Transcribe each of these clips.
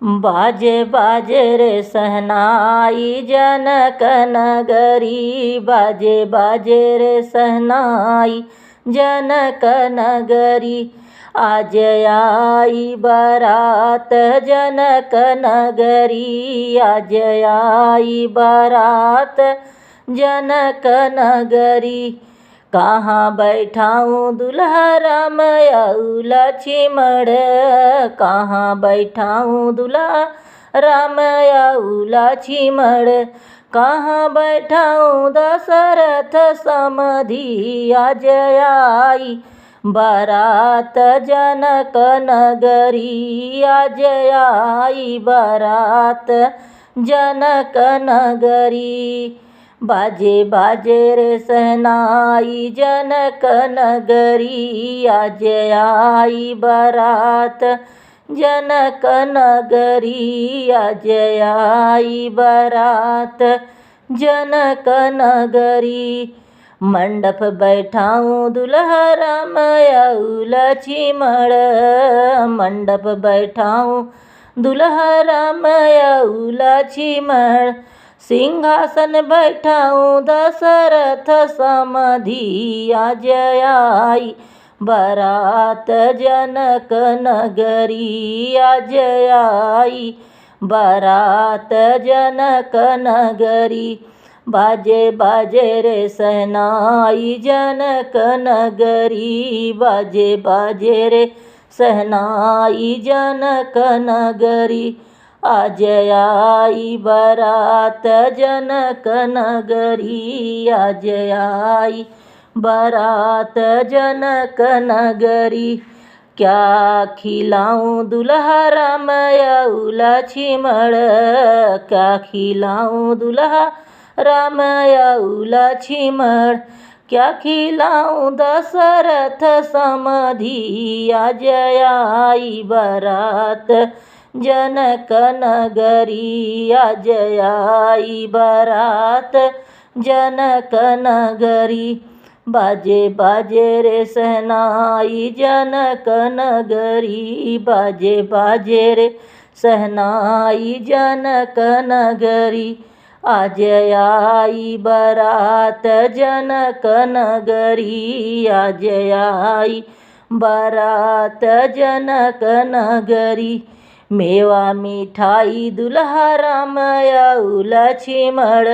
बाजे बाजे रे सहनाई जनक नगरी, बाजे बाजे रे सहनाई जनक नगरी। आज आई बारात जनक नगरी, आज आई बारात जनक नगरी। कहाँ बैठाऊँ दुल्हा राम अउ लक्ष्मण, कहाँ बैठाऊँ दुल्हा राम अउ लक्ष्मण। कहाँ बैठाऊँ दशरथ समधि, आज आई बारात जनक नगरी, आज आई बारात जनक नगरी। बाजे बाजे रे सहनाई जनक नगरी, आज आई बारात जनक नगरी, आज आई बारात जनक नगरी। मंडप बैठाऊँ दुल्हा राम अउ लक्ष्मण, मंडप बैठाऊँ दुल्हा राम अउ लक्ष्मण। सिंहासन बैठाऊँ दशरथ समधि, आज आई बारात जनक नगरी, आज आई बारात जनक नगरी। बाजे बाजे रे सहनाई जनक नगरी, बाजे बाजे रे सहनाई जनक नगरी। आज आई बारात जनक नगरी, आज आई बारात जनक नगरी। क्या खिलाऊँ दुल्हा राम अउ लक्ष्मण, क्या खिलाऊँ दुल्हा राम अउ लक्ष्मण। क्या खिलाऊँ दशरथ समधि, आज आई बारात जनक नगरी, आज आई बारात जनक नगरी। बाजे बाजे रे सहनाई जनक नगरी, बाजे बाजे रे सहनाई जनक नगरी। आज आई बारात जनक नगरी, आज आई बारात जनक नगरी। मेवा मिठाई दुल्हा राम अउ लक्ष्मण,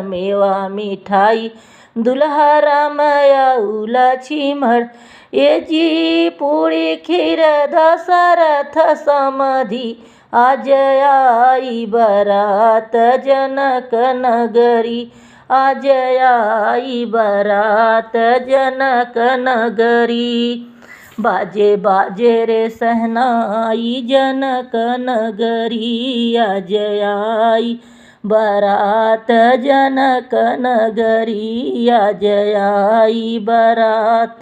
मेवा मिठाई दुल्हा राम अउ लक्ष्मण। ए जी पूरी खीर दशरथ समधि, आज आई बारात जनक नगरी, आज आई बारात जनक नगरी। बाजे बाजे रे सहनाई जनक नगरी, आज आई बारात जनक नगरी, आज आई बारात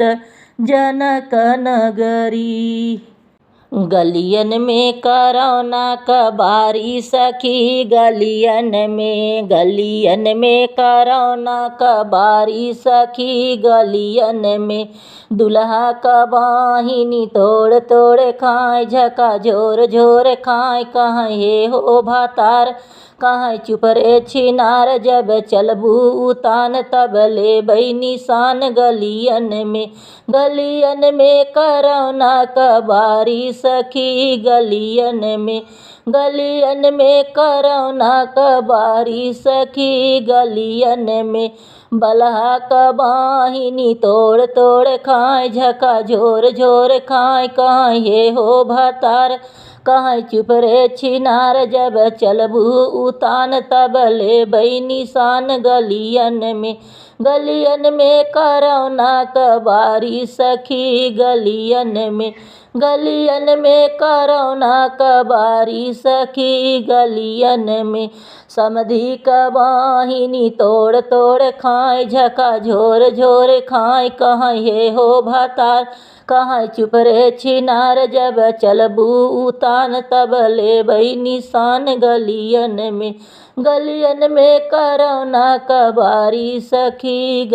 जनक नगरी। गलियन में करौना कबारी सखी, गलियन में करौना कबारी सखी, गलियन में दुल्हा कबाहिनी तोड़ तोड़ खाए, झका झोर झोर खाए। कहाँ हे हो भातार, कहाँ चुप रे छिनार, जब चलबू उतान तब लेबै निशान। गलियन में करौना कबारी सखी, गलियन में करौना कबारी सखी, गलियन में बलहा कबाहिनी तोड़ तोड़ खाए, झका झोर झोर खाए। कहाँ हे हो भातार, कहाँ चुप रे छिनार, जब चलबू उतान तब लेबै निशान। गलियन में करौना कबारी सखी, गलियन में करौना कबारी सखी, गलियन में समधि कबाहिनी तोड़ तोड़ खाए, झका झोर झोर खाए। कहाँ हे हो भातार, कहाँ चुप रे छिनार, जब चलबू उतान तब लेबै निशान। गलियन में करौना कबारी सखी,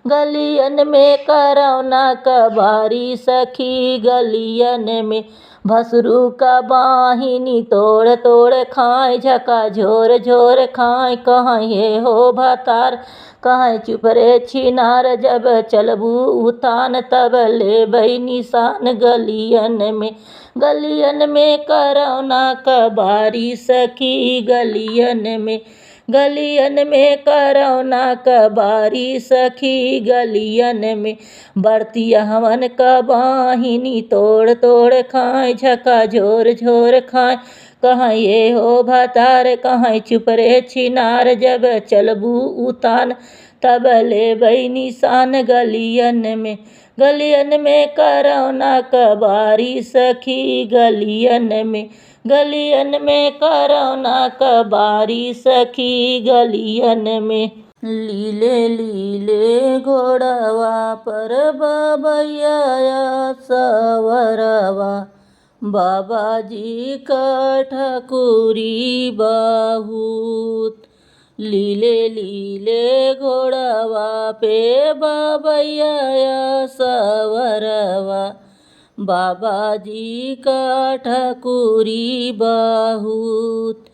गलियन में करौना कबारी सखी गलियन में। भसरू का बाहिनी तोड़ तोड़ खाए झका झोर झोर खाए। कहाँ हे हो भतार कहाँ चुप रे छिनार, जब चलबू उतान तब लेबै निशान गलियन में। गलियन में करौना कबारी सखी गलियन में। गलियन में करौना कबारी सखी गलियन में। बरतिया हवन क बाहिनी तोड़ तोड़ खाए झका झोर झोर खाए। कहाँ ये हो भतार कहाँ चुप रे छिनार, जब चलबू उतान तब लेबै निशान गलियन में। गलियन में करौना कबारी सखी गलियन में। गलियन में करौना कबारी सखी गलियन में। लीले लीले घोड़वा पर बबैया सवरवा, बाबा जी का ठकुरी बहुत। लीले लीले घोड़वा पे बबैया सवरवा, बाबा जी का ठकुरी बहुत।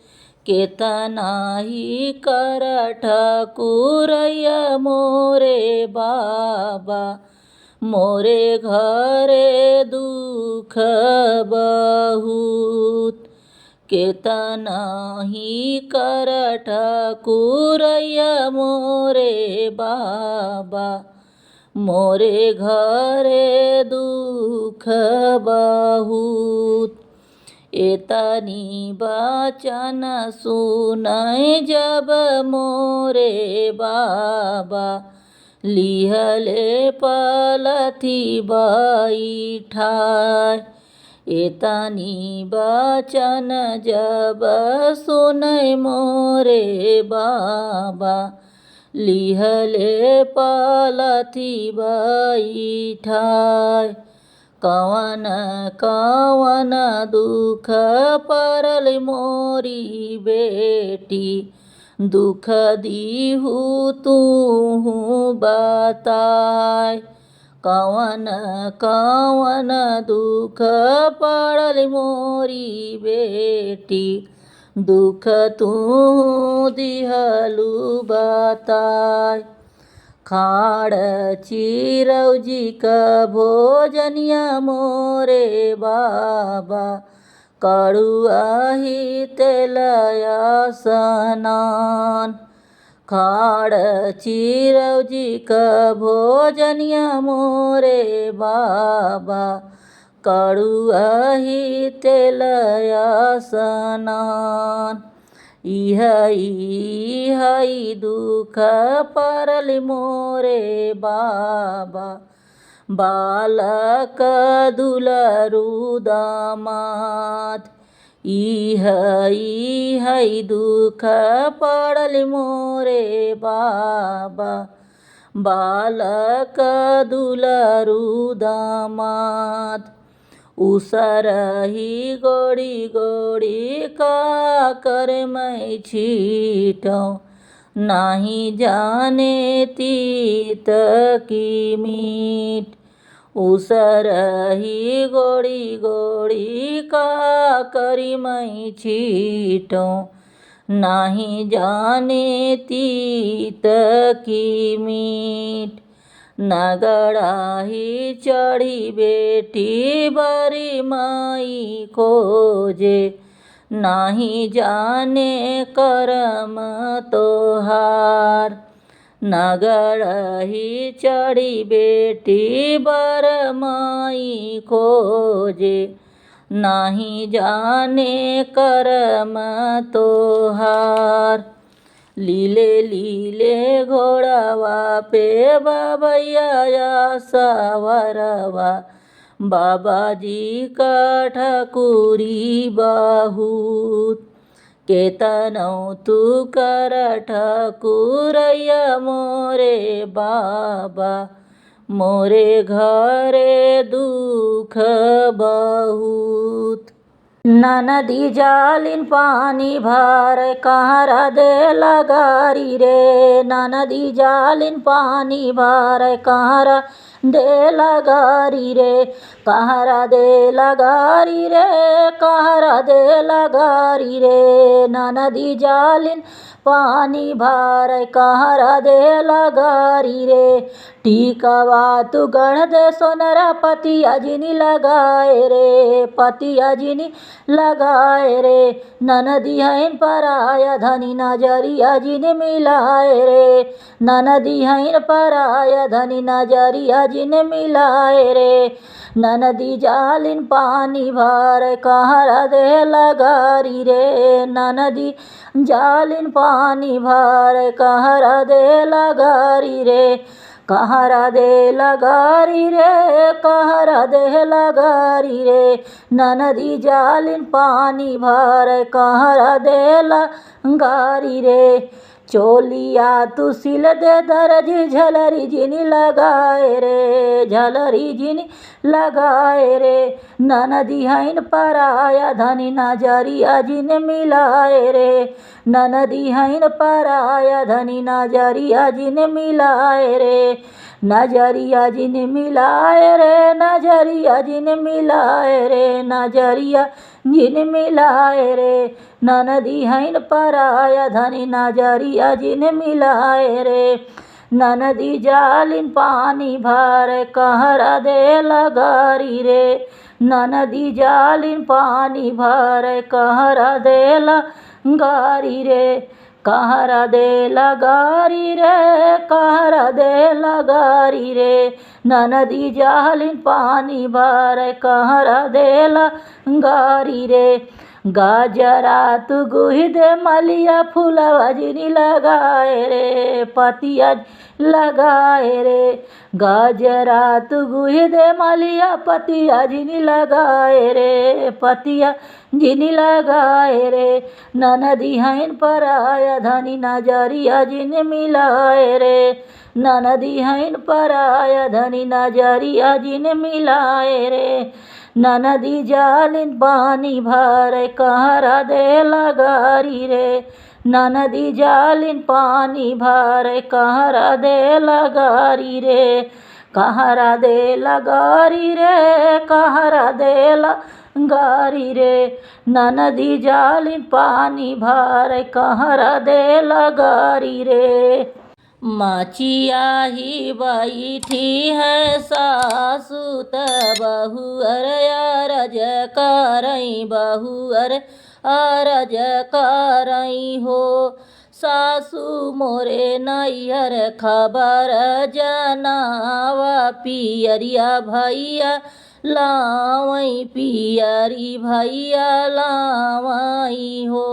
केतना ही कर ठकुरैया मोरे बाबा, मोरे घरे दुख बहुत। केतना ही कर ठकुरैया मोरे बाबा, मोरे घरे दुख बहुत। एतनी बचन सुनय जब मोरे बाबा, लिहले पलथी बैठाय। एतनी बचन जब सुनय मोरे बाबा, लिहले पलथी बैठाय। कवन कवन दुख परल मोरी बेटी, दुख दिहु तूहू बताय। कवन कवन दुख पड़ल मोरी बेटी, दुख तू दिहलु बताय। खाड़ चिरौजी का भोजनिया मोरे बाबा, कड़ुआही तेलया स्नान। खाड़ चिरौजी का भोजनिया मोरे बाबा, कड़ुआही तेलया स्नान। इहई दुख परल मोरे बाबा, बालक दुलरू दामाद। इहई दुख पड़ल मोरे बाबा, बालक दुलरू दामाद। उसरही गोड़ी गोड़ी का कर मैं छीटों, नाही जाने तीत की मीठ। उसरही गोड़ी गोड़ी का करी मैं छीटों, नाही जाने तीत की मीठ। नगड़ाही चढ़ी बेटी बरी माई खोजे, नाही जाने करम तोहार। नगड़ही चढ़ी बेटी बर माई खोजे, नाही जाने करम तोहार। लीले लीले घोड़वा पे बबैया सवरवा, बाबा जी का ठकुरी बहुत। केतनौ तू कर ठकुरैया मोरे बाबा, मोरे घरे दुख बहुत। ननदी जालिन पानी भर कहरा दे लगारी रे, ननदी जालिन पानी भर कहरा दे लगारी रे, कहरा दे लगारी रे, कहरा दे लगारी रे, ननदी जालिन पानी भर कहरा दे लगारी रे। टीकवा तू गढ़ दे सोनरा पतिया जिनी लगाए रे, पतिया जिनी लगाए रे, ननदी हईन पराया धनी नजरिया जिन मिलाए रे, ननदी हईन पराया धनी नजरिया जिन मिलाए रे, ननदी जालिन पानी भर कहरा दे लगारी रे, ननदी जालिन पानी भर कहरा दे लगारी रे, कहरा दे लगारी रे, कहरा दे लगारी रे, ननदी जालिन पानी भर कहरा दे लगारी रे। चोलिया तू सिल दे दरज झलरी जिनी लगाए रे, झलरी जिनी लगाए रे, ननदी हईन पराया धनी नजरिया जिन मिलाए रे, ननदी हईन पराया धनी नजरिया जिन मिलाए रे, नजरिया जिन मिलाए रे, नजरिया जिन मिलाए रे, नजरिया जिन मिलाए रे, ननदी हईन पराया धनी नजरिया जिन मिलाए रे, ननदी जालिन पानी भर कहरा दे लगारी रे, ननदी जालिन पानी भर कहरा दे लगारी रे, कहरा दे लगारी रे, कहरा दे लगारी रे, ननदी जालिन पानी भर कहरा दे लगारी रे। गाजरा तू गुही दे मलिया फूलवा जिनी लगाए रे, पतिया लगाए रे, गाजरा तू गुही दे मलिया पतिया जिनी लगाए रे, पतिया जिनी लगाए रे, ननदी हईन पराया धनी नजरिया जिन मिलाए रे, ननदी हईन पराया धनी नजरिया जिन मिलाए रे, ननदी जालिन पानी भर कहरा दे लगारी रे, ननदी जालिन पानी भर कहरा दे लगारी रे, कहरा दे लगारी रे, कहरा दे लगारी रे, ननदी जालिन पानी भर कहरा दे लगारी रे। माचिया ही बैठी है सासू त बहुअर अरज करई, बहुअर अरज करई हो, सासू मोरे नैहर खबर जनावा, पियरिया भैया लावई, पियरी भैया लावई हो,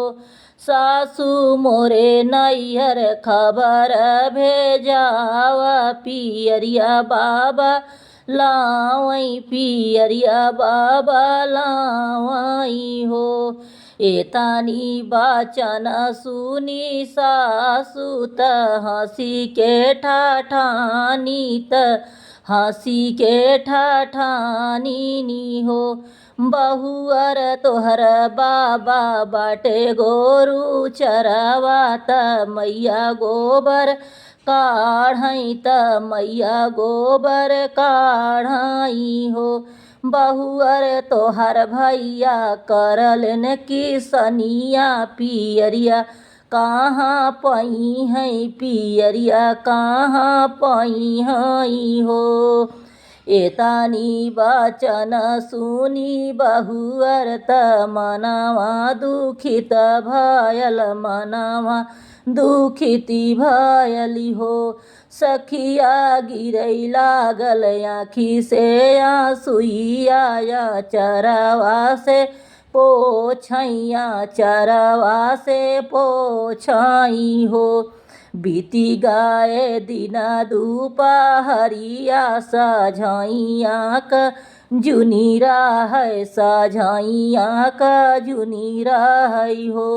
सासू मोरे नैहर खबर भेजावा, पियरिया बाबा लावई, पियरिया बाबा लावई हो। एतानी बचन सुनी सासू त हंसी के ठाठानी त हंसी के ठाठानी नी हो, बहुअर तोहर बाबा बाटे गोरू चरवा त मैया गोबर काढ़ई त मैया गोबर काढ़ई हो, बहुअर तोहर भैया करलन किसनिया, पियरिया कहाँ पई है, पियरिया कहाँ पई है हो। एतानी बचन सुनी बहुअर त मनवा दुखित भयल, मनवा दुखित भयली हो, सखिया गिरै लागल आँखि से आँसुइया, चरवा से पोछैया, चरवा से पोछई हो। बीती गए दिन दुपहरिया सझैया क जुनी रहै, सझैया क जुनी रहै हो,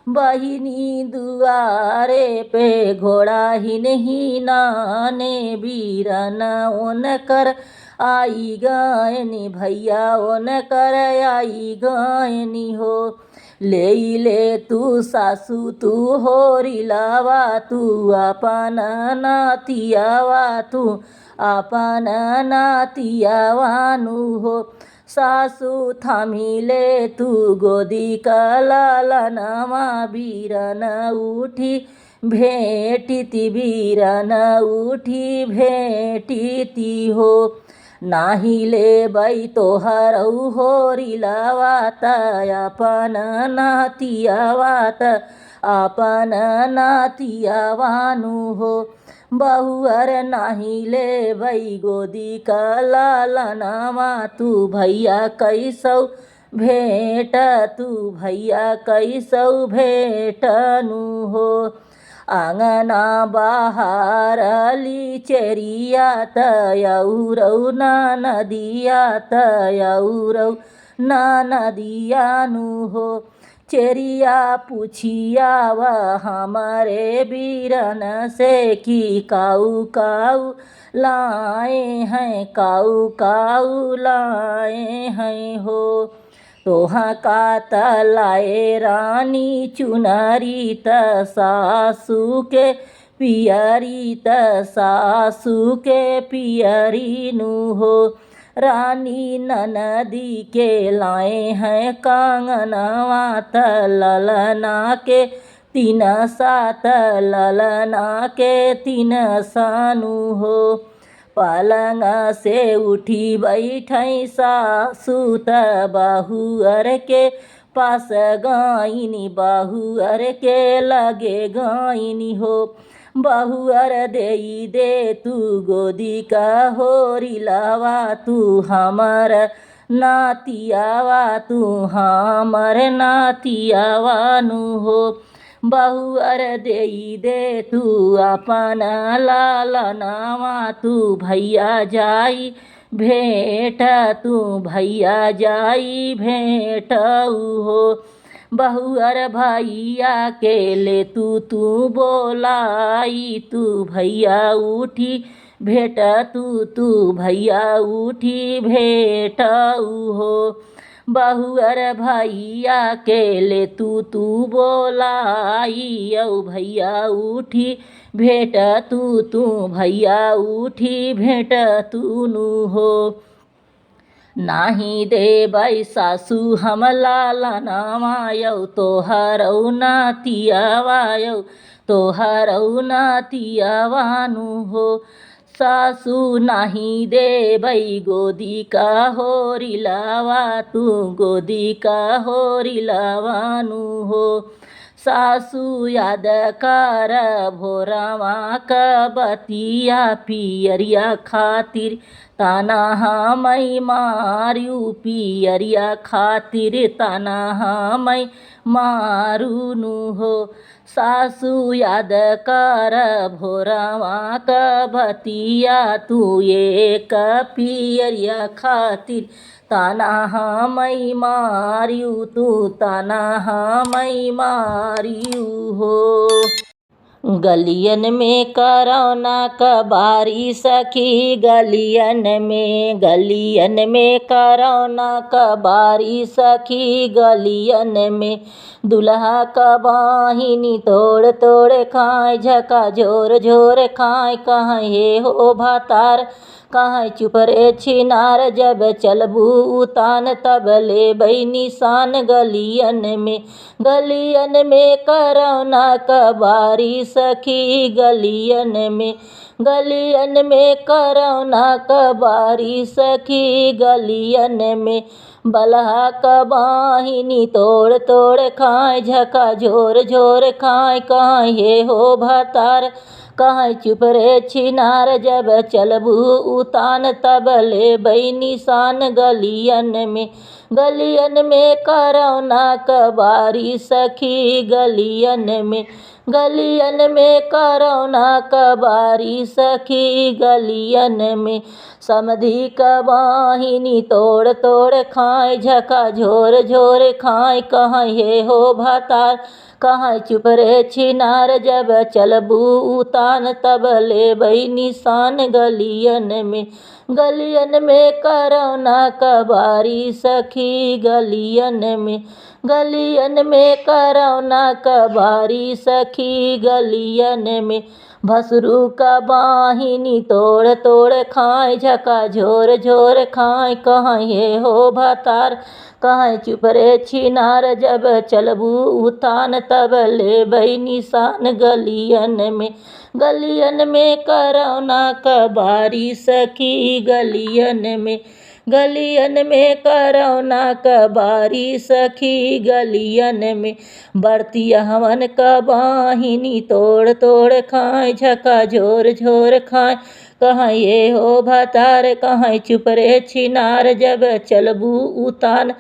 बहिनी दुआरे पे घोड़ा हिन ही नाने, बीरन उनकर आई गयनी भैया ओन कर आई गयनी हो। ले ले तू सासू तू होरी लावा तू अपन नातियावा तू अपन नातियावानु हो। सासू थामिले तू गोदी कलालनमा बीरन उठी भेटिति बीरन उठी भेटिति हो। नाही लेबै तोहरौ होरी लावा त अपन नातियावा त अपन नातियावानु हो। बहुअर नाही लेबै गोदी कलालनमा तू भैया कैसौ भेट तू भैया कैसौ भेटनु हो। आँगना बहारली चेरिया तयौरौ ननदिया तयौरौ ननदियानु हो। चेरिया पुछियाव हमारे बीरन से कि काऊ काऊ लाए हैं काऊ काऊ लाए हैं हो। तोहाँ का तलाए रानी चुनरी त सासू के पियरी त सासू के पियरी नु हो। रानी ननदी के लाए हैं कंगनवा त ललना के तीन सात ललना के तीन सानु हो। पलंग से उठी बैठै सासू त बहुअर के पास गइनी बहुअर के लगे गइनी हो। बहुअर देई दे तू गोदी का होरी लावा तू हमर नातियावा तू हमर नातियावानु हो। बहुअर देई दे तू अपन लालनावा तू भैया जाई भेट तू भैया जाई भेटऊ हो। बहुअर भैया के ले तू तू बोलाई तू भैया उठी भेट तू तू भैया उठी भेटऊ हो। बहुअर भैया के ले तू तू बोलाई औ भैया उठी भेट तू तू भैया उठी भेट तू नु हो। नाही देबै सासू हम लालनावा यौ तोहरौ नातियावा यौ तोहरौ नातियावानु हो। सासू नाही देबै गोदी का होरी लावा तू गोदी का होरी लावानु हो। सासू याद कर भोरवा क बतिया पियरिया खातिर ताना हमै मारू पियरिया खातिर ताना हमै मारू नु हो। सासू याद कर भोरवा क बतिया तू एक पियरिया खातिर ताना हमै मारू तू ताना हमै मारू हो। गलियन में करौना कबारी सखी गलियन में करौना कबारी सखी गलियन में दुल्हा कबाहिनी तोड़ तोड़ खाए झका झोर झोर खाए कहाँ हे हो भातार कहाँ चुप रे छिनार जब चलबू उतान तब लेबै निशान गलियन में करौना कबारी सखी गलियन में करौना कबारी सखी गलियन में बलहा कबाहिनी तोड़ तोड़ खाए झका झोर झोर खाए कहाँ हे हो भतार कहाँ चुप रे छिनार जब चलबू उतान तब लेबै निशान गलियन में करौना कबारी सखी गलियन में करौना कबारी सखी गलियन में समधी कबाहिनी तोड़ तोड़ खाए झका झोर झोर खाए कहाँ हे हो भतार कहाँ चुप रे छिनार जब चलबू उतान तब लेबै निशान गलियन में करौना कबारी सखी गलियन में, गलियन में करौना कबारी सखी गलियन में। भसरू का बाहिनी तोड़ तोड़ खाए, झका झोर झोर खाए, कहाँ हे हो भतार कहाँ चुप रे छिनार। जब चलबू उतान तब लेबै निशान गलियन में, गलियन में करौना कबारी सखी गलियन में, गलियन में करौना कबारी सखी गलियन में। बरतिया हवन का बाहिनी तोड़ तोड़ खाए, झका झोर झोर खाए, कहाँ ये हो भतार कहाँ चुप रे छिनार। जब चलबू उतान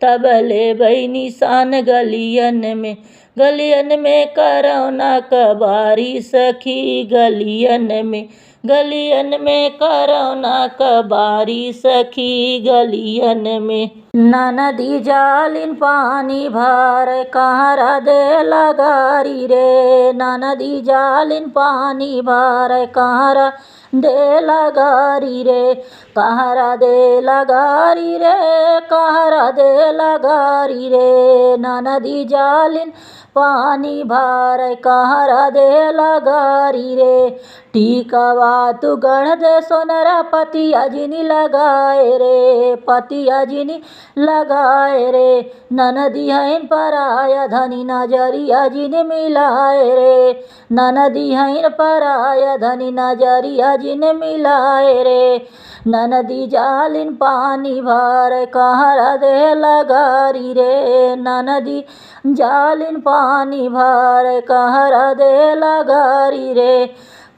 तब लेबै निशान गलियन में, गलियन में करौना कबारी सखी गलियन में, गलियन में करौना कबारी सखी गलियन में। ननदी जालिन पानी भर कहरा दे लगारी रे, ननदी जालिन पानी भर कहरा दे लगारी रे, कहरा दे लगारी रे, कहरा दे लगारी रे। ननदी जालिन पानी भर कहरा दे लगारी रे। टीकवा तू गढ़ दे सोनरा पतिया जिनी लगाए रे, पतिया जिनी लगाए रे। ननदी हईन पराया धनी नजरिया जिन मिलाए रे, ननदी हईन पराया धनी नजरिया जिन मिलाए रे। ननदी जालिन पानी भर कहरा दे लगारी रे, ननदी जालिन पानी भर कहरा दे लगारी रे,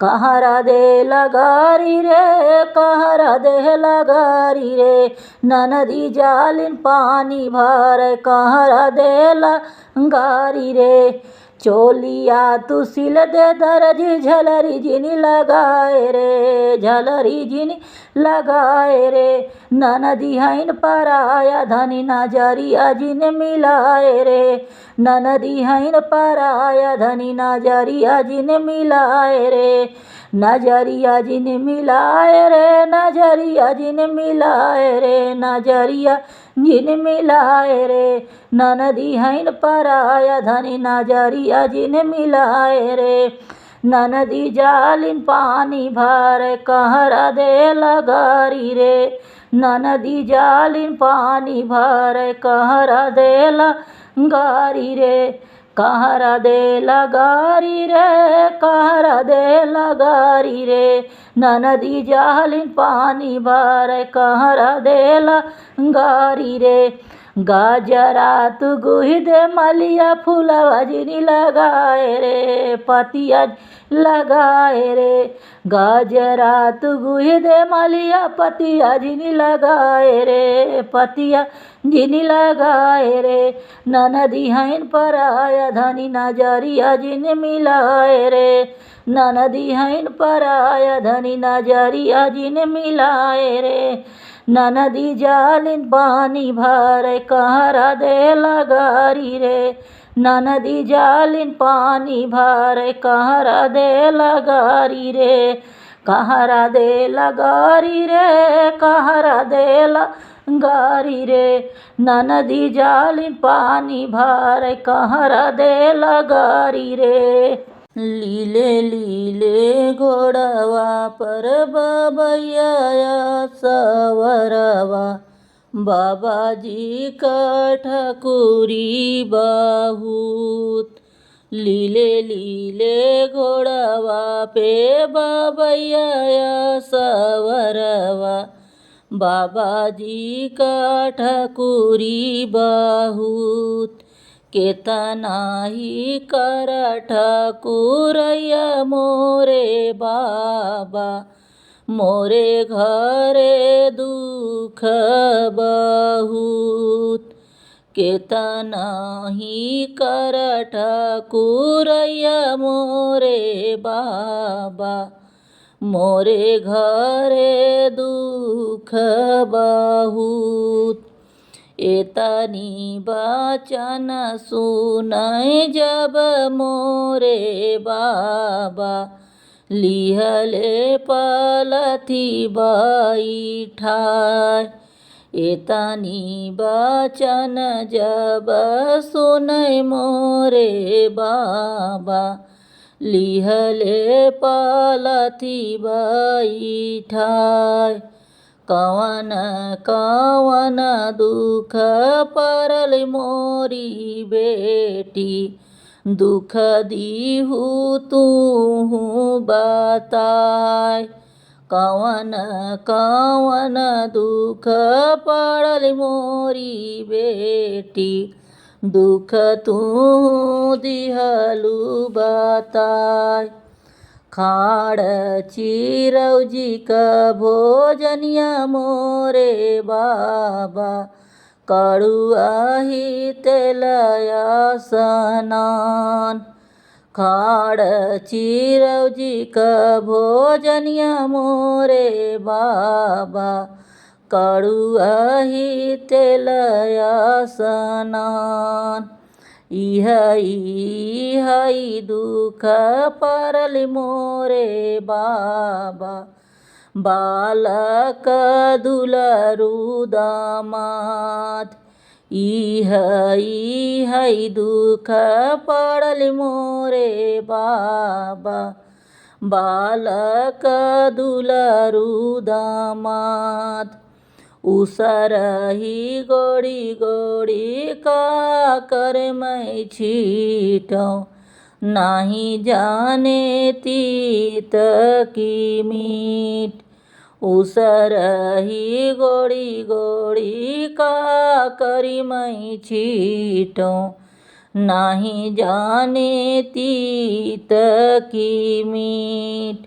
कहरा दे लगारी रे, कहरा दे लगारी रे। ननदी जालिन पानी भर कहरा दे लगारी रे। चोलिया तू सिल दे दरजी झलरी जिनी लगाए रे, झलरी जिनी लगाए रे। ननदी हईन पराया धनी नजरिया जिन मिलाए रे, ननदी हईन पराया धनी नजरिया जिन मिलाए रे, नजरिया जिन मिलाए रे, नजरिया जिन मिलाए रे, नजरिया जिन मिलाए रे। ननदी हईन पराया धनी नजरिया जिन मिलाए रे। ननदी जालिन पानी भर कहरा दे लगारी रे, ननदी जालिन पानी भर कहरा दे लगारी रे, कहरा दे लगारी रे, कहरा दे लगारी रे। ननदी जालिन पानी भर कहरा दे लगारी रे। गाजरा तू गुहि दे मलिया फूलवा जिनी लगाए रे, पतिया लगाए रे। गाजरा तू गुहि दे मलिया पतिया जिनी लगाए रे, पतिया जिनी लगाए रे। ननदी हईन पराया धनी नजरिया जिन मिलाए रे, ननदी हईन पराया धनी नजरिया जिन मिलाए रे। ननदी जालिन पानी भर कहरा दे लगारी रे, ननदी जालिन पानी भर कहरा दे लगारी रे, कहरा दे लगारी रे, कहरा दे लगारी रे। ननदी जालिन पानी भर कहरा दे लगारी रे। लीले लीले घोड़वा पर बबैया सवरवा, बाबा जी का ठकुरी बहुत। लीले लीले घोड़वा पे बबैया सवरवा, बाबा जी का ठकुरी बहुत। केतना ही कर ठाकुरैया मोरे बाबा, मोरे घरे दुख बहुत। केतना ही कर ठाकुरैया मोरे बाबा, मोरे घरे दुख बहुत। एतनी बचन सुनय जब मोरे बाबा, लिहले पलथी बैठाय। एतनी बचन जब सुनै मोरे बाबा, लिहले पलथी बैठाय। कवन कवन दुख परल मोरी बेटी, दुख दिहु तुहु बताय। कवन कवन दुख पड़ल मोरी बेटी, दुख तू दिहलु बताय। खाड़ चिरौजी क भोजनिया मोरे बाबा, कड़ुआही तेलया स्नान। खाड़ चिरौजी क भोजनिया मोरे बाबा, कड़ुआही तेलया स्नान। इहई दुख परल मोरे बाबा, बालक दुलरू दामाद। इहई दुख पड़ल मोरे बाबा, बालक दुलरू दामाद। उसरही गोड़ी गोड़ी का कर मैं छीटौ, नाही जाने तीत की मीठ। उसरही गोड़ी गोड़ी का करी मैं छीटौ, नाही जाने तीत की मीठ।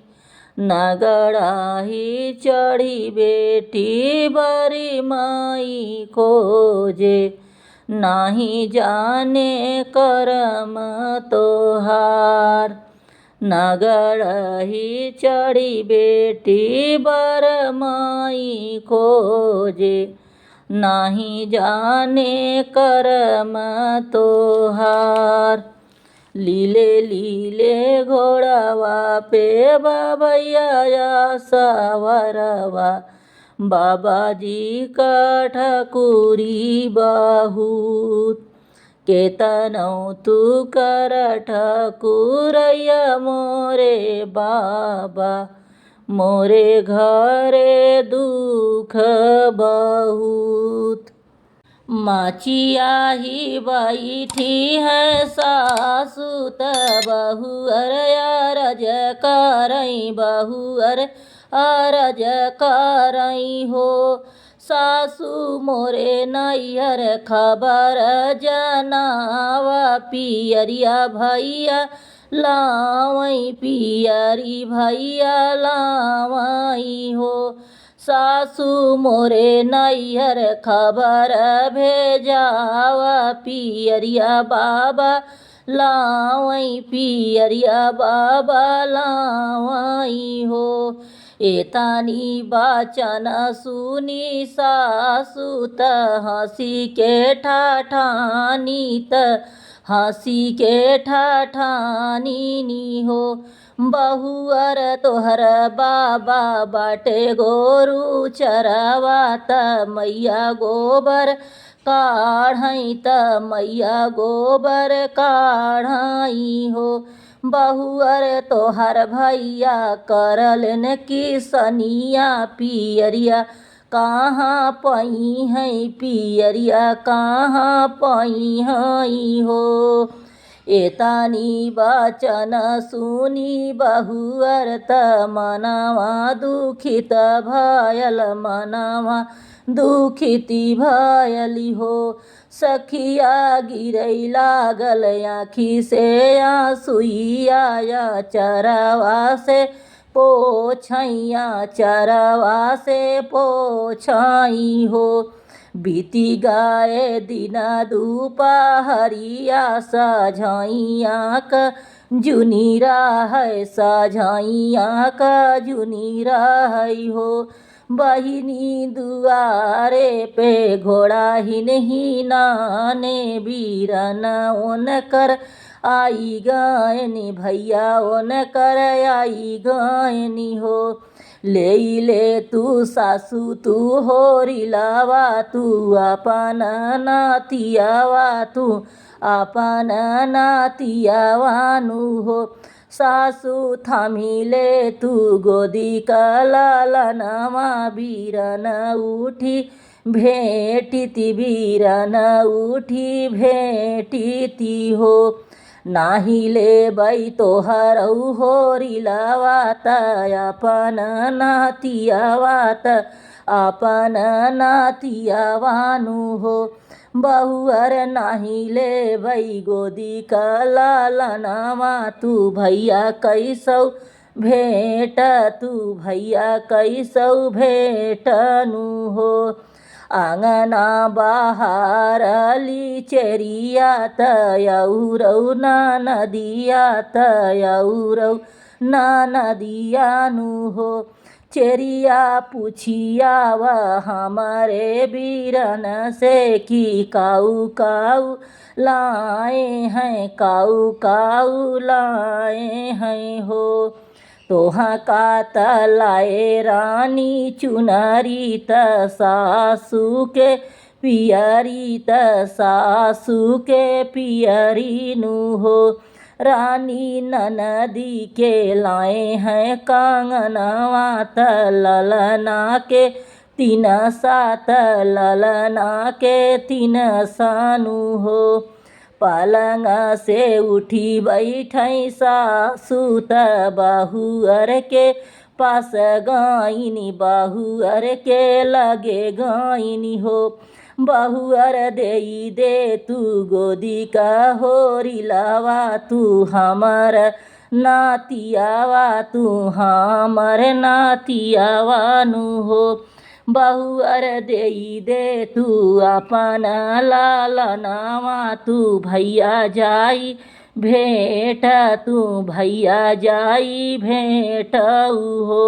नगड़ाही चढ़ी बेटी बरी माई खोजे, नाही जाने करम तोहार। नगड़ही चढ़ी बेटी बर माई खोजे, नाही जाने करम तोहार। लीले लीले घोड़ावा पे बाबैया सवरवा, बाबाजी का ठकुरी बहुत। केतनौ तू कर ठकुरैया मोरे बाबा, मोरे घरे दुख बहुत। माचिया ही बैठी है सासु त बहुअर अरज करई, बहुअर अरज करई हो। सासु मोरे नैहर खबर जनावा, पियरिया भैया लावई, पियरी भैया लावई हो। सासु मोरे नैहर खबर भेजावा, पियरिया बाबा लावई, पियरिया बाबा लावई हो। एतानी बचन सुनी सासु त हँसी के ठाठानी, त हँसी के ठाठानी नी हो। बहुअर तोहर बाबा बाटे गोरू चरवा, त मैया गोबर काढ़ई, त मैया गोबर काढ़ई हो। बहुअर तोहर भैया करलन किसनिया, पियरिया कहाँ पई है, पियरिया कहाँ पई है हो। एतानी बचन सुनी बहुअर त मनवा दुखित भयल, मनवा दुखित भयली हो। सखिया गिरै लागल आँखि से आँसुइया, चरवा से पोछैया, चरवा से पोछई हो। बीती गए दिन दुपहरिया, सझैया क जुनी रहै, सझैया क जुनी रहै हो। बहिनी दुआरे पे घोड़ा हिन हिनाने, बीरन उनकर आई गयनी भैया ओन कर आई गयनी हो। ले ले तू सासू तू होरी लावा तू अपन नातियावा तू अपन नातियावानु हो। सासू थामिले तू गोदी कलालनमा बीरन उठी भेटिति बीरन उठी भेटिति हो। नाही लेबै तोहरौ होरी लावा त अपन नातियावा त अपन नातियावानु हो। बहुअर नाही लेबै गोदी कलालनमा तू भैया कैसौ भेट तू भैया कैसौ भेटनु हो। आँगना बहारली चेरिया तयौरौ नदिया तयौरौ नदियानु हो। चेरिया पुछियाव हमारे बीरन से कि काऊ काऊ लाए हैं काऊ काऊ लाए हैं हो। तोहा का तलाए रानी चुनरी त सासू के पियरी त सासू के पियरी नु हो। रानी ननदी के लाए हैं कंगनवा त ललना के तीन सात ललना के तीन सानु हो। पलंग से उठी बैठै सासू त बहुअर के पास गइनी बहुअर के लगे गइनी हो। बहुअर देई दे तू गोदी का होरी लावा तू हमर नातियावा तू हमर नातियावानु हो। बहुअर देई दे तू अपन लालनावा तू भैया जाई भेट तू भैया जाई भेटऊ हो।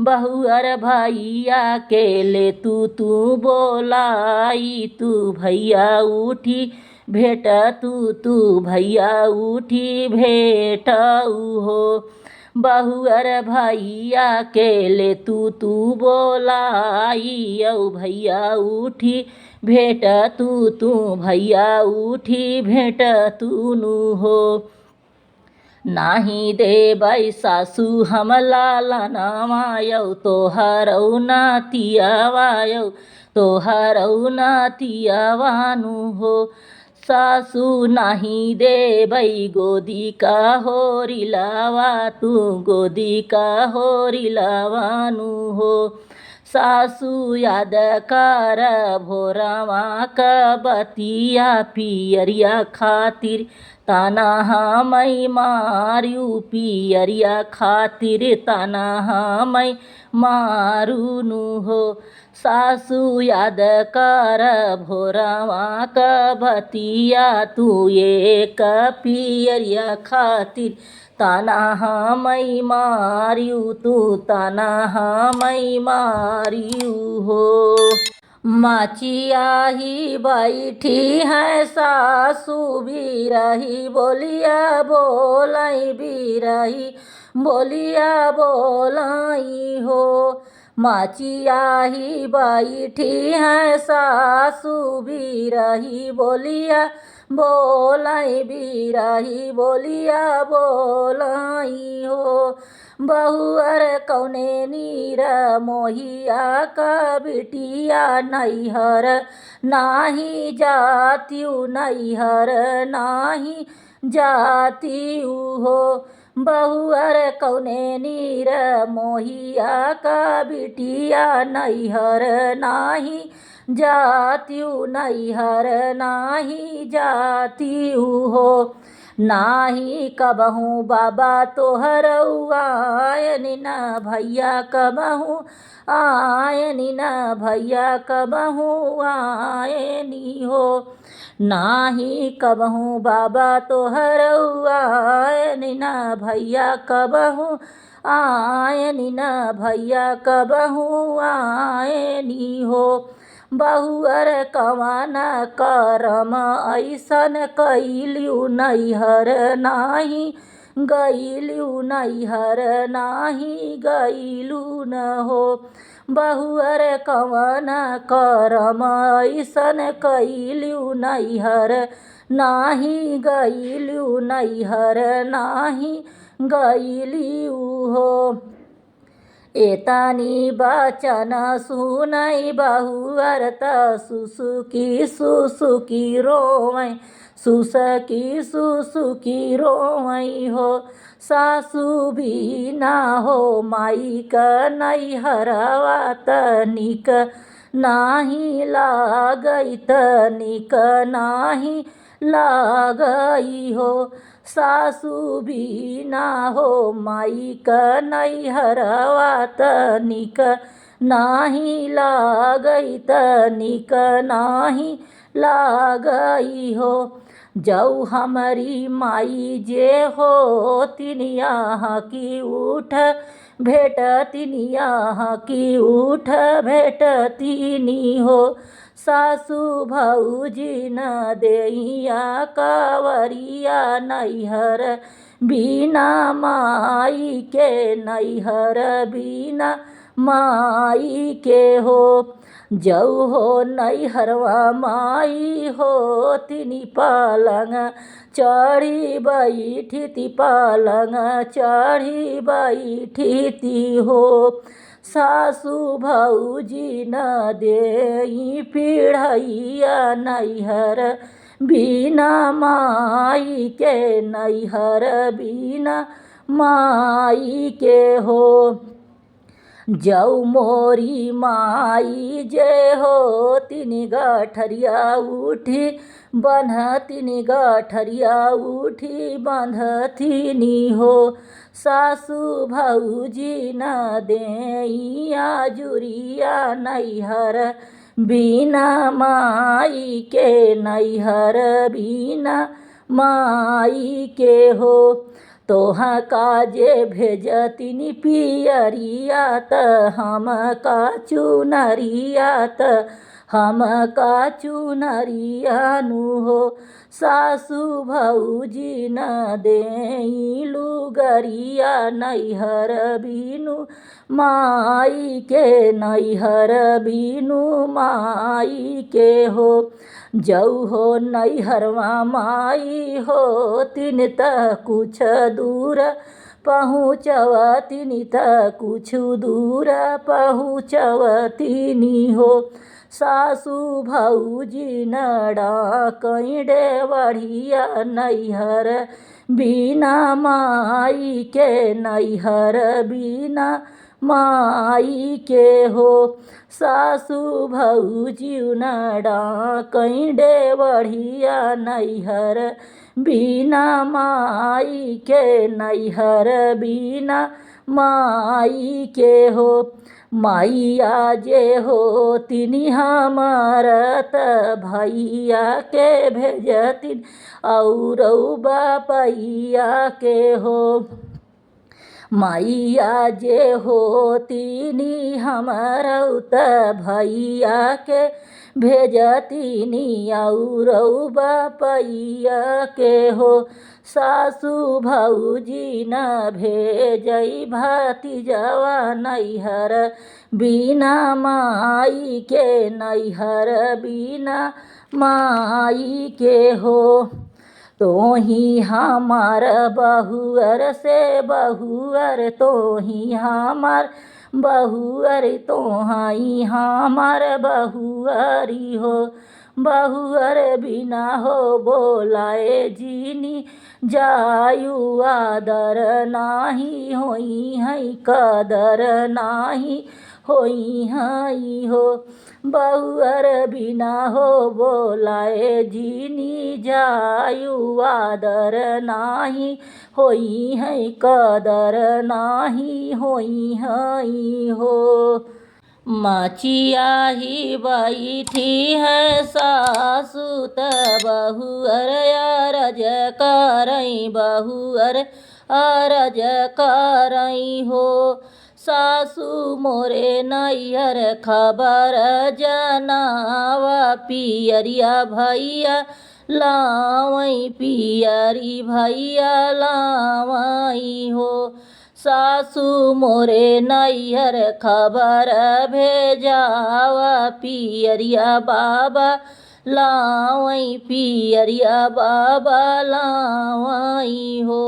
बहुअर भैया के ले तू तू बोलाई तू भैया उठी भेट तू तू भैया उठी भेटऊ हो। बहुअर भैया के ले तू तू बोलाई औ भैया उठी भेट तू तू भैया उठी भेट तू नु हो। नाही देबै सासू हम लालनावा यौ तोहरौ नातियावा यौ तोहरौ नातियावानु हो। सासू नाही देबै गोदी का होरी लावा तू गोदी का होरी लावानु हो। सासू याद कर भोरवा क बतिया पियरिया खातिर ताना हमै मारू पियरिया खातिर ताना हमै मारू नु हो। सासू याद कर भोरवा क बतिया तू एक पियरिया खातिर ताना हमै मारियू तू ताना हमै मारियू हो। माचिया ही बैठी है सासू बिरही बोलिया बोलाई बिरही बोलिया बोलाई हो। माचिया ही बैठी है सासू बिरही बोलिया बोलाई बिरही बोलिया बोलाई हो। बहुअर कौने नीर मोहिया का बिटिया नैहर नाही जातियु नैहर नाही जातियु हो। बहुअर कौने नीर मोहिया का बिटिया नैहर नाही जातियु नैहर नाही जातियु हो। नाही कबहू बाबा तोहरौ आयनि ना भैया कबहू आयनि ना भैया कबहू आयनि हो। नाही कबहू बाबा तोहरौ आयनि ना भैया कबहू आयनि ना भैया कबहू आयनि हो। बहुअर कवन करम ऐसन कैलियू नैहर नाही गईलू नैहर नाही गईलू न हो। बहुअर कवन करम ऐसन कैलियू नैहर नाही गईलू नैहर नाही गईलियू हो। एतानी बचन सुनै बहुअर त सुसुकी सुसुकी रोवै सुसकी सुसुकी रोवै हो। सासु बिना हो माई क नैहरवा तनिक नाही लागै तनिक नाही लागई हो। सासु बिना हो माई क नैहरवा तनिक नाही लागै तनिक नाही लागई हो। जौ हमरी माई जे हो तिनिया की उठ भेटतिनिया की उठ भेटतिनी हो। सासु भौजी न देइया कावरिया नैहर बिना माई के नैहर बिना माई के हो। जौ हो नैहरवा माई हो तिनी पलंग चढ़ी बैठिति पलंग चढ़ी बैठिति हो। सासु भौजी न देई पिढ़ैया नैहर बिना माई के नैहर बिना माई के हो। जौ मोरी माई जे हो तिनी गठरिया उठी बन्हतिनी गठरिया उठी बन्हतिनी हो। सासु भौजी न देइया जुरिया नैहर बिना माई के नैहर बिना माई के हो। तोहा काजे भेजतिनी पियरिया त हम का चुनरिया त हम का चुनरिया नु हो। सासु भौजी न देई लुगरिया नैहर बिनु माई के नैहर बिनु माई के हो। जौ हो नैहरवा माई हो तिन त कुछ दूर पहुँचवतिनी त कुछ दूर पहुँचवतिनी हो। सासु भौजी न डाकई डेवढ़िया नैहर बिना माई के नैहर बिना माई के हो। सासु भौजी न डाकई डेवढ़िया नैहर बिना माई के नैहर बिना माई के हो। माइया जे हो तिनी हमार त भैया के भेजतिन और बापैया के हो। माइया जे हो तिनी हमार त भैया के भेजतिनी और बापैया के हो। सासु भौजी न भेजई भतीजवा नैहर बिना माई के नैहर बिना माई के हो। तोही हमार बहुअर से बहुअर तोही हमार बहुअर तोहाई हमार बहुअरी हो। बहुअर बिना हो बोलाए जिनी जायु आदर नाही होई है कदर नाही होई हई हो। बहुअर बिना हो बोलाए जिनी जायु आदर नाही होई है कदर नाही होई हई हो। मचिया ही बैठी है सासु त बहुअर अरज करई बहुअर अरज करई हो। सासू मोरे नैहर खबर जनावा पियरिया भैया लावई पियरी भैया लावई हो। सासू मोरे नैहर खबर भेजावा पियरिया बाबा लावई पियरिया बाबा लावई हो।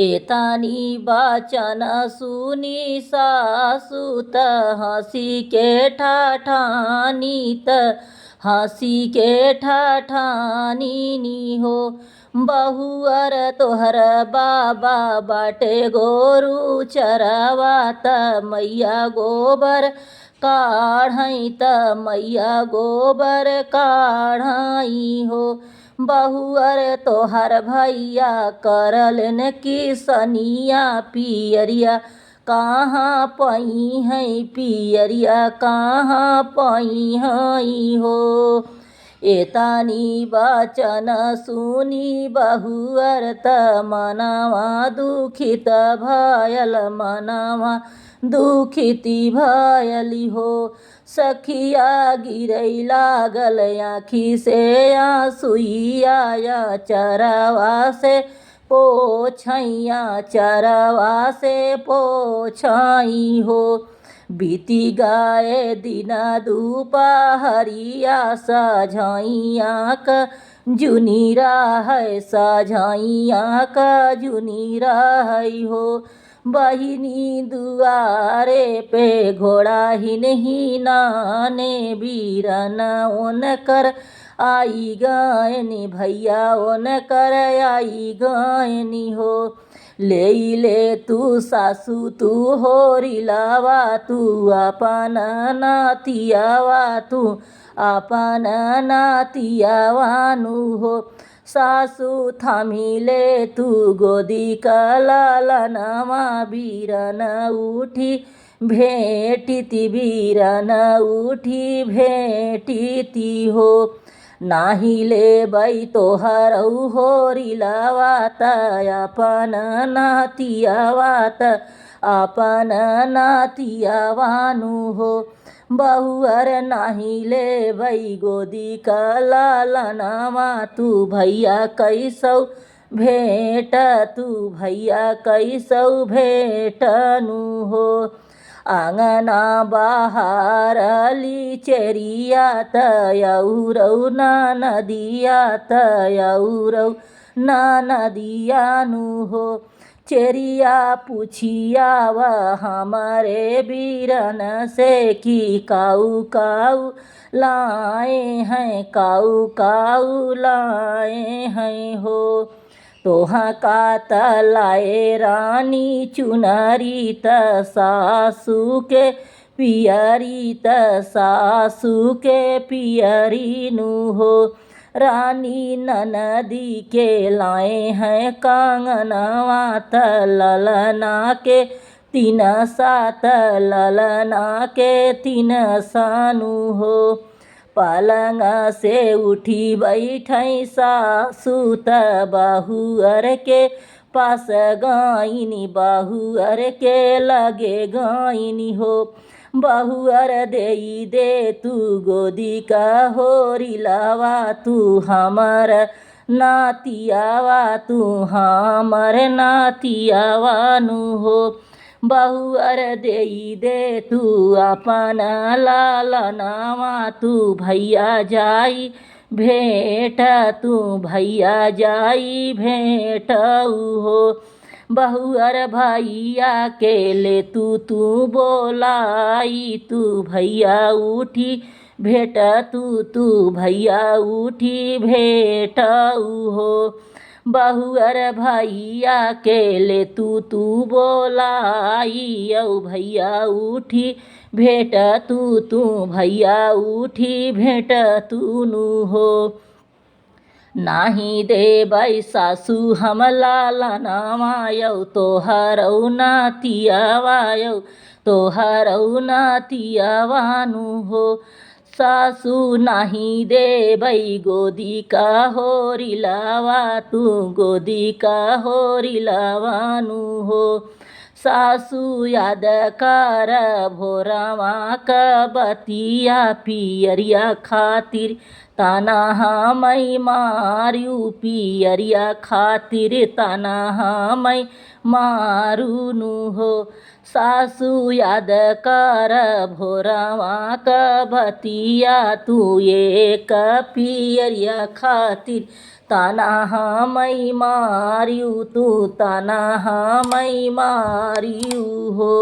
एतानी बचन सुनी सासू त हँसी के ठाठानी त हँसी के ठाठानी नी हो। बहुअर तोहर बाबा बाटे गोरू चरवा त मैया गोबर काढ़ई त मैया गोबर काढ़ई हो। बहुअर तोहर भैया करलन किसनिया पियरिया कहाँ पई है पियरिया कहाँ पई है हो। एतानी बचन सुनी बहुअर त मनवा दुखित भयल मनवा दुखित भयली हो। सखिया गिरै लागल आँखि से आँसुइया चरवा से पोछैया चरवा से पोछई हो। बीती गए दिन दुपहरिया सझैया क जुनी रहै सझैया क जुनी रहै हो। बहिनी दुआरे पे घोड़ा हिनहि नाने बीरन ओनकर आई गयनी भैया ओनकर आई गयनी हो। ले ले तू सासू तू होरिलवा तू अपन नातियावा तू अपन नातियावानु हो। सासू थामी ले तू गोदी कललनवा बीरन उठी भेटिति बीरन उठी भेटिति हो। नाही लेबै तोहरौ होरिलवा त अपन नातियावा त अपन नातियावानु हो। बहुअर नाही लेबै गोदी कललनवा तू भैया कैसौ भेट तू भैया कैसौ भेटनु हो। आँगना बहारली चेरिया त औरौ ननदिया त औरौ ननदियानु हो। चेरिया पुछियाव हमारे बीरन से कि काऊ काऊ लाए हैं काऊ काऊ लाए हैं हो। तोहा का त लाए रानी चुनरी त सासू के पियरी त सासू के पियरी नु हो। रानी ननदी के लाए हैं कंगनवा त ललना के तीन सात ललना के तीन सानु हो। पलंग से उठी बैठै सासू त बहुअर के पास गइनी बहुअर के लगे गइनी हो। बहुअर देई दे तू गोदी का होरिलवा तू हमर नातियावा तू हमर नातियावानु हो। बहुअर देई दे तू अपन लालनावा तू भैया जाई भेट तू भैया जाई भेटऊ हो। बहुअर भैया के ले तू तू बोलाई तू भैया उठी भेट तू तू भैया उठी भेटऊ हो। बहुअर भैया के ले तू तू बोलाई औ भैया उठी भेट तू तू भैया उठी भेट तू नु हो। नाही देबै सासू हम लालनावा यौ तोहरौ नातियावा यौ तोहरौ नातियावानु हो। सासू नाही देबै गोदी का होरिलवा तू गोदी का होरिलवानु हो। सासू याद कर भोरवा क बतिया पियरिया खातिर ताना हमई मारियू पियरिया खातिर ताना हमई मारू नु हो। सासू याद कर भोरवा क बतिया तू एक पियरिया खातिर ताना हमई मारियू तू ताना हमई मारियू हो।